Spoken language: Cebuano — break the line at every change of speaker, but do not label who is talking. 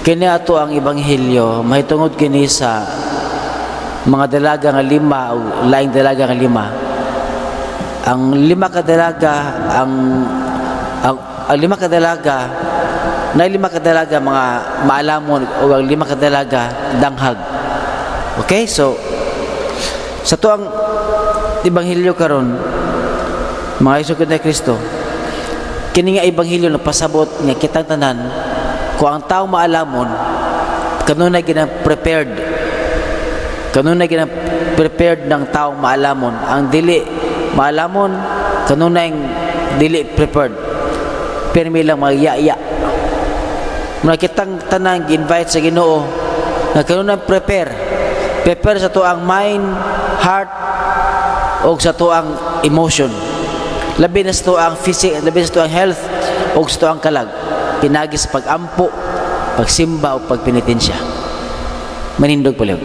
Kini ato ang ebanghelyo mahitungod kini sa mga dalaga nga lima o laing dalaga nga lima. Ang lima ka dalaga, ang lima ka dalaga na lima ka dalaga mga maalamon o ang lima ka dalaga danghag. Okay, so sa atoang ebanghelyo karon, mga igsoon ni Kristo, kini nga ebanghelyo nagpasabot nga kitang tanan, kung ang tao maalamon, kanunay gina prepared, kanunay gina prepared ng taong maalamon. Ang dili maalamon, kanunay dili prepared, pirmi lang magyaya. Mga kitang tanan gi-invite sa Ginoo nga kanunay prepare, prepare sa atoang mind, heart o sa atoang emotion, labi na sa atoang physic, labi na sa atoang health o sa atoang kalag, pinagi sa pag-ampo, pagsimba o pagpenitensya. Manindog palihog.